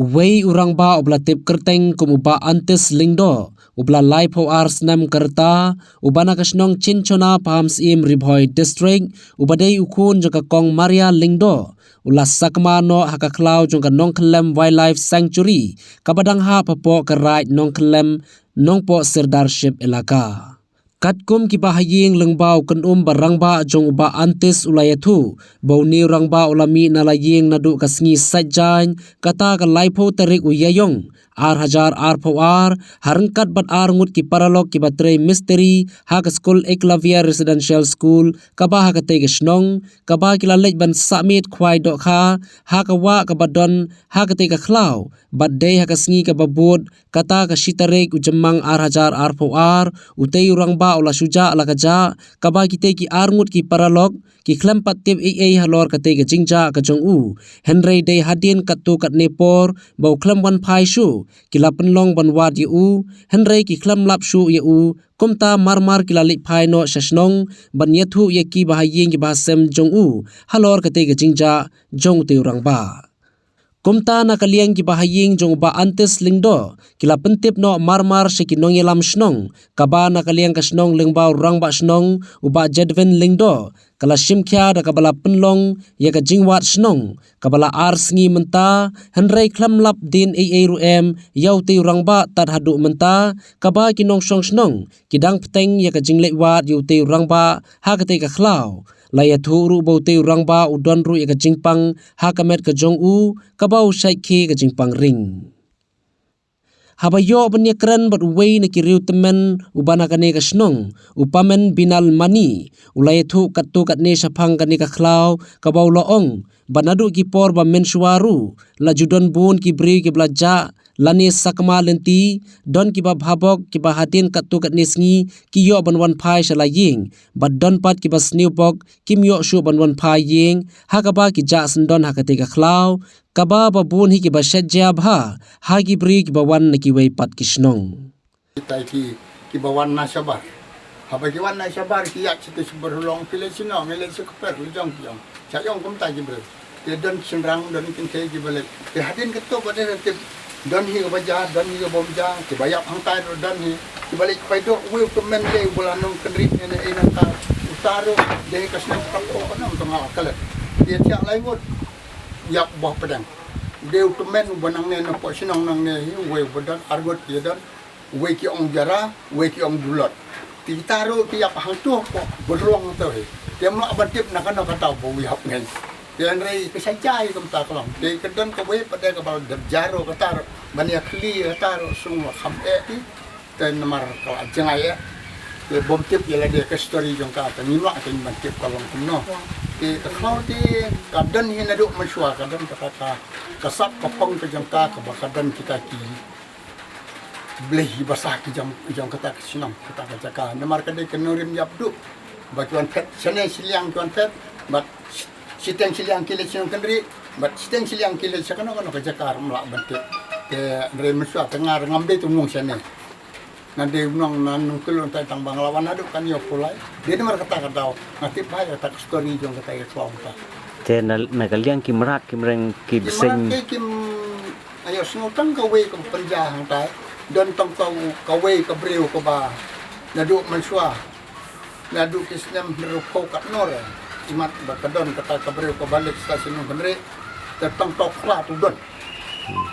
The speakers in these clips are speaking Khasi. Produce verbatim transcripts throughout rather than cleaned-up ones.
Uwei u rangbah uba la tip kyrteng kum u Bah Antis Lyngdoh, uba la laiphew ar snem ka rta, uba na ka shnong Chinchona, Pahamsyiem, Ri Bhoi District, uba dei u khun jong ka Kong Maria Lyngdoh, u la sakma noh ha ka khlaw jong ka Nongkhyllem Wildlife Sanctuary, kaba dang hap hapoh ka Raid Nongkhyllem, Nongpoh Sirdarships Elaka. Katkum kiba ha ïing lyngba u kynum ba rangbah jong u Bah Antis u la ïathuh ba une u rangbah u la mih na la ïing naduh ka sngi Saitjaiñ, kata ka laiphew tarik u Ïaïong, ar hajar arphew ar, ha ryngkat bad ar ngut ki paralok kiba trei mistri ha ka skul Eklavya Residential School, kaba ha katei ka shnong, kaba ki la leit ban sah miet khwai dohkha ha ka wah kaba don ha katei ka khlaw, bad dei ha ka sngi kaba bud, kata ka shi tarik u Jymmang ar hajar arphew ar, utei u rangbah u la shu jah la ka jah, kaba kitei ki ar ngut ki paralok ki khlem pat tip ei ei halor katei ka jingjah ka jong u. Hynrei dei hadien katto katne por ba u khlem wan phai shuh, ki la pynlong ban wad ïa u, hynrei ki khlem lap shuh ïa u. Kumta marmar ki la leit phai noh sha shnong ban ïathuh ïa kiba ha ïing kiba ha sem jong u halor katei ka jingjah jong utei u rangbah. Kumta na ka liang kiba ha ïing jong u Bah Antis Lyngdoh ki la pyntip noh marmar sha ki nongïalam shnong, kaba na ka liang ka shnong lyngba u rangbah shnong u Bah Jedwin Lyngdoh, ka la shim khia da kaba la pynlong ïa ka jingwad shnong, kaba la ar sngi mynta, hynrei khlem lap dien ei ei ruh em ïa utei u rangbah tad haduh mynta, kaba ki nongshong shnong ki dang bteng ïa ka jingleit wad ïa utei u rangbah ha katei ka khlaw. La ïathuh ruh ba utei u rangbah u don ruh ïa ka jingpang ha ka met ka jong u, kaba u shait khie ka jingpang ring. Haba ïoh ban ïakren bad uwei na ki riew tymmen uba na kane ka shnong, u Pamen Binal Mani, u la ïathuh katto katne shaphang kane ka khlaw, kaba u la ong ba naduh ki por ba mynshuwa ruh la ju don bun ki briew kiba la jah lane sakma lynti, don kiba bha bok kiba hadien katto katne sngi ki ïoh ban wan phai sha la ïing, bad don pat kiba sniew bok kim ïoh shuh ban wan phai ïing, ha kaba ki jah syndon ha katei ka khlaw, kaba ba bun hi kiba shet jia bha ha ki briew kiba wan na kiwei pat ki shnong. Kita ki, kiba wan na shabar. Haba ki wan na shabar ki ïaid sha te shabar, u ong phi leit shano, ngi leit sha kper, la jong ki ong. Sha ïong kumta ki briew. Te don shynrang, don kynthei kiba leit. Te hadien kato ba dei tip, don hi kaba jia, don hi kaba ym jia, kiba ïap hangtai ruh don hi. Kiba leit khwai doh, uwei u tymmen lei uba la nongkynriah ne ne ei nangta. Uta ruh dei ka snem ka phew kane, uta nga la klet. Te thiah lai ngut ïap boh pdeng. Dei u tymmen uba nangne na poh shnong nangne hi, uwei uba don, ar ngut ki don. Uwei ki ong Jara, uwei ki ong Dulot. Te kita ruh ki ïap hangto, ko Byrlong to hi. Te ym lah ban tip na kano kata ba u ïap ngi. Te hynrei ka sha jai kumta ka long. Te ka don kawei pat de kaba la dep jia ruh kata ruh. Ban ïa khlieh kata ruh sung la kham eh ti. Te namar ka la jngai eh. Te bym tip ïa lade ka story jong ka, te ngim lah te ban tip ka long kumno. Te ka khlaw te ka don hi naduh mynshuwa, ka don kata ka, ka sap ka phong ka jong ka, kaba ka don kita ki Blei hi ba sah ki jong, ki jong kata ka shnong, kata ka jaka. Namar ka dei ka nongrim ïap duh. Ba ki wan phet shane shiliang ki wan phet. Bad shi-, shiteng shiliang ki leit sha Nongkynrih. Bad shiteng shiliang ki leit sha kano kano ka jaka, ym lah ban tip. Te hynrei mynshuwa te nga ruh ngam dei tu nong shane. Nga dei nong na Nongkynrih, tang ba nga la wan haduh kane ïa u Pulai. Dei namar kata ka daw nga tip bha ïa kata ka story jong kata ka khlaw kata. Te na, na ka liang ki mrad ki mreng ki bseiñ. Ki mrad ki kim Ayo, sngew tang kawei ka pynjah hangtai. Don tang tang kawei ka briew kaba naduh mynshuwa, naduh ki snem hynriewphew katno re. Imat ba ka don kata ka briew kaba leit sha shnong Nongkynrih. Te tang tang khlad u don.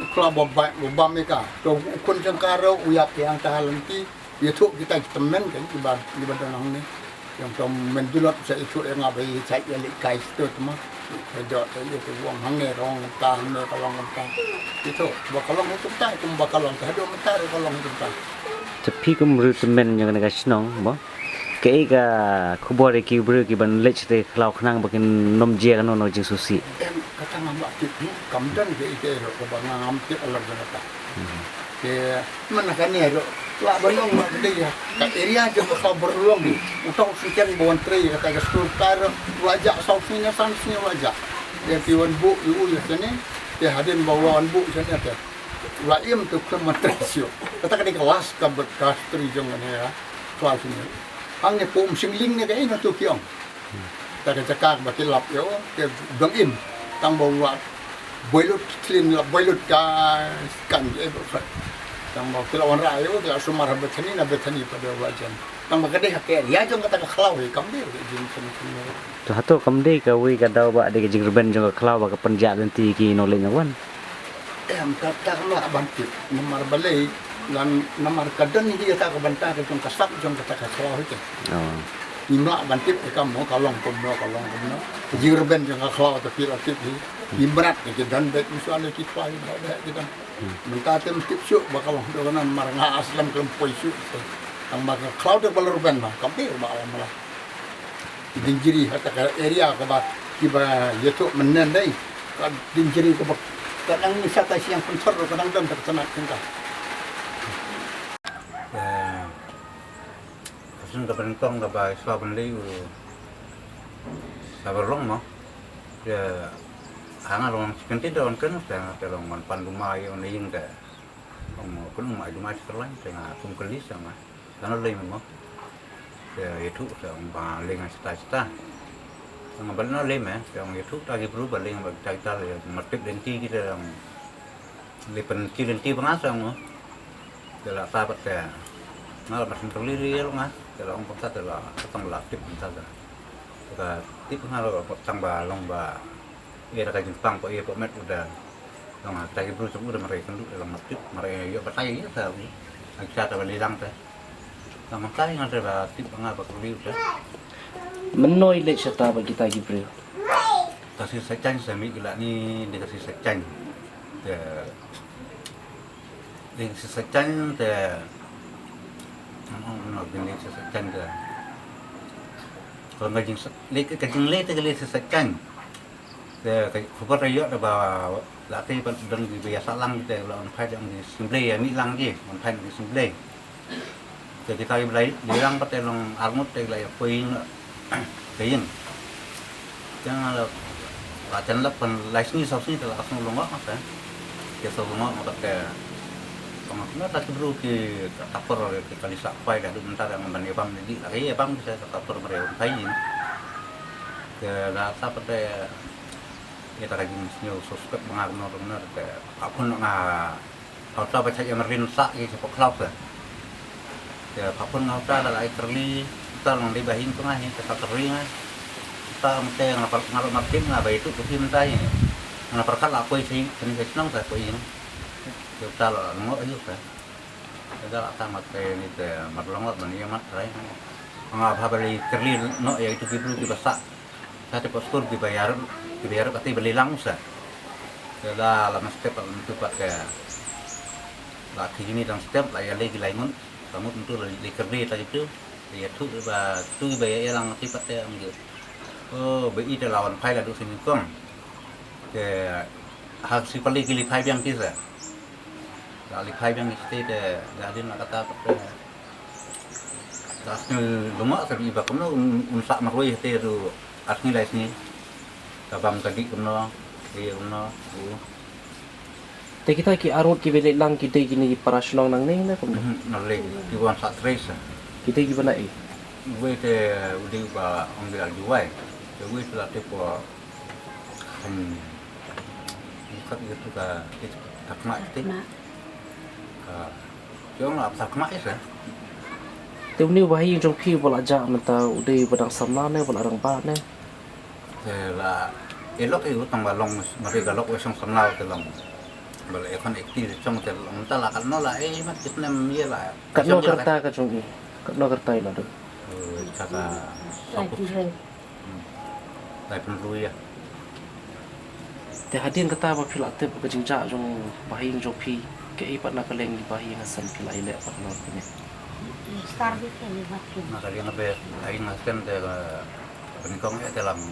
U khlad ba ba, ba bam ïa ka. To u khun jong ka ruh u ïap ïa hangta ha lynti. Ïathuh kita ki tymmen ka, kiba, kiba don hangne. Ïa u tymmen Dulot sa ïathuh ïa nga ba i sa ïa leit kai sha tu ma. Ka jot ïa u ong hangne, ong kumta, hangne ka long kumta. Ïathuh ba ka long kumta, kumba ka long, haduh mynta ruh ka long kumta. Te phi kum u briew tymmen jong kane ka shnong mo, kaei ka khubor ïa ki briew kiban leit sha te khlaw khnang ba kin nym jia kano kano jingsngewsih? Em, kata ngam lah tip hi, kam don kaei kaei ruh kaba nga ngam tip halor jong kata. Te mynta kane ruh lah ban ong ba ka dei ka area jong ka Byrlong. Uta u siteng ba wan trei kata ka skul, uta ruh u la jah saw sngi ne san sngi u la jah. Te ki wan buh ïa u ïa kane. Te hadien ba u la wan buh ïa kane te u la im, te u khlem wan trei shuh. Kata ka dei ka last ka ba, ka history jong kane ïa. Khlaw sini. Hangne Pumsingling ne kaei na tu ki ong. Ta ka jaka ba ki lap ïa u, te dang im. Tang ba u la Boilut tlin la boilut ka kan e bo fat. Tang ba ki la wanrah ïa u ki la sumar ha Bethany, na Bethany pat da ba jan. Tang ba ka dei ha ka area jong kata ka khlaw hi kam dei ka jingkynmaw. To hato kam dei kawei ka daw ba dei ka jingrben jong ka khlaw ba ka pynjah lynti ki nongleit nongwan? Em, kata kam lah ban tip namar balei, lan namar ka don hi kata ka bynta ka jong ka sap jong kata ka khlaw hi te. Oh. Ngim lah ban tip ïa ka mo ka long kumno, ka long kumno. Ka jingrben jong ka khlaw te phi la tip hi. Ngim mrad ïa ki don beit, ngim shuwa leh ki khwai beit, beit ki don. Hmm. Mynta te ym tip shuh ba ka long dei kane namar nga slem khlem poi shuh te. Tang ba ka khlaw te ba la rben ba kam dei ba la mala. Dingjri ha kata ka area kaba kiba ïathuh mynne dei. Ka dingjri kaba ka dang ni sa ka siang pynthor ka dang don ka tnat ka. Eh, ka sien kaba nyngkong kaba i shuwa ban leit u sa ba long mo. Te ha nga long chicken tin te wan ken te nga te long wan pan duma ïa u na ïing te. Ong mo kun ma duma chicken line te nga kum kali sa nga. Ka na lei mo. Te ïathuh te ong ba lei nga sita sita. Ong ba na lei me te ong ïathuh ta ki bru ba lei ba kita kita lei ma tip lynti kita ong. Lei pynti lynti ba nga sa ong. Te la sa ba te nga la ma syn pynlei lei ïa long nga. Te la ong ba ta te la tang la tip ba ta te. Te ka tip nga la tang ba long ba ïa da ka jingpang ko ïa ko met u da. Long ha ta ki bru u da marei kynduh long ma tip marei ïa batai ïa ta u. Ak cha ta ba lei lang ta. Long ma tai nga da ba tip nga ba kynduh ta. Mynno i leit sha ta ba kita ki bru? Ka si sa chan sa mi ki la ni de ka si sa chan. Te de ka si sa chan te. Ong ong no de ka si sa chan te. Ko nga jing sa leit ka jing leit te ka leit si sa chan. Te ka khubor ka ïoh da ba la te ban dang di ba ïa sah lang te la on phai dang di symblei ïa mih lang di on phai dang di symblei. Te kita ki ba la ïa lang pat te long arngut te la ïa poi ïing te ïing. Te nga la la chen lap pan lai sngi saw sngi te la ka song long ngok te. Te song long ngok te. Pang na ta ki bru ki ka por ki ka li sa phai ka du mynta ka ngan ban ïa bam di la ka ïa bam ki sa ka por mare on phai ïing. Te la sa pat te Ïa ta ka jingsngew suspek ba nga kumno kumno te pha phone nga ha uta ba cha ïa marwei sah ïa cha pha khlaw te. Te pha phone nga uta da la ai kyrli uta long dei ba hing to nga hing te ka kyrli nga. Uta mte nga par nga mar tim nga ba itu tu him tai. Nga par khat la koi sa ïing sa ïing sa chnong sa koi ïing. Te uta la ngo ayu te. Te da la ta mate ni te mar long ot man ïa mat rai. Nga bha ba lei kyrli noh ïa itu ki bru ki ba sah. Sa te pastor ki ba ïarap, ki ba ïarap ati ba lei lang sa. Te la la ma step la tu pat ka. La ki ni dang step la ïa lei ki lai ngun. Ka ngut tu la lei kyrdi ta itu. Ïa tu ba tu ba ïa lang ati pat te am ju. Oh, ba i te la wan phai la du sini kong. Te ha si pali ki li phai biang ki sa. La li phai biang ki te te ga din la kata pat te. Ka sngi luma sa bi ba kumno un, un sah marwei te tu ka sngi lai sngi. Ka bam ka dik kumno, te kumno, u. Te kita ki arngut ki ba leit lang ki dei kine ki para shnong nangne ne kumno? Mhm, na lei, ki wan sa trei sa. Ki dei ki ba na i? Wei te u dei ba ong dei al juwai. Te wei te la te po Hmm. Kat ïa tu ka, ïa tu ka khmat te. Khmat. Ka jong la ta khmat ïa sa. Te une u bahaïing jong phi ba la jah mynta u dei ba dang samla ne ba la rangbah ne? Te la ïa lok ïa u tang ba long ma dei ka lok u shong samla te long. Ba la ïa khon ekti te jong te long mynta la katno la eh mat kitne ïa la. Katno ka rta ka jong i? Katno ka rta i la dei? Eh, kata. Hmm. Lai pynroi ïa. Te hadien kata ba phi la tip ka jingjah jong bahaïing jong phi, kaei pat na ka liang bahaïing Hassan phi la ïa leh pat na kane? Star bi te ni bat phi. Na ka liang ba bahaïing Hassan te ka, ka pynïakong ïa te lang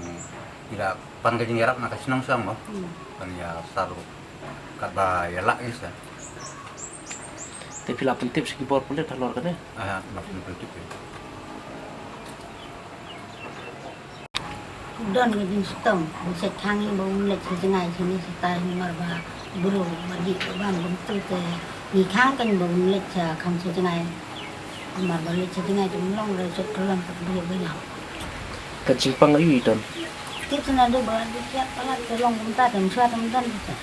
ïa pan ka jingïarap na ka shnong shnong mo. Hmm. Pan ïa star. Katba ïa lah ïa sa. Te phi la pyntip sha ki bor pulit halor kane? Ah, la pyntip ïa. Don ngi jingshitom, ngi sa khang ïa ba un leit sha jngai sha ni sha tai namar ba bru ba dih ba bam kumtu te ngi khang kan ba un leit sha kham sha jngai. Namar ba leit sha jngai te um long re sot khlem pat bru ba ïa. Ka jingpang aïu i don? Tip sa naduh ba dei kiad palat ka long kumta, te mynshwa te mynta te.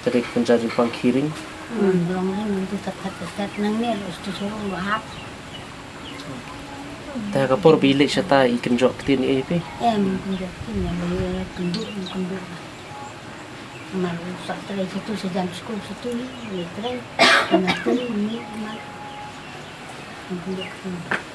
Te dei ka kynja jingpang khi ring. Hmm, long ring mynta tat tat tat tat, nangne ruh stu shorung ruh hap. Te ha ka por ba i leit shata i kynjoh ktien ei phi? Em, kynjoh ktien ïa ba ïa kynduh, kynduh. Namar u sah trei shitu, sa jan skul shitu, ïa trei. Namar tu ni namar. Kynduh ktien.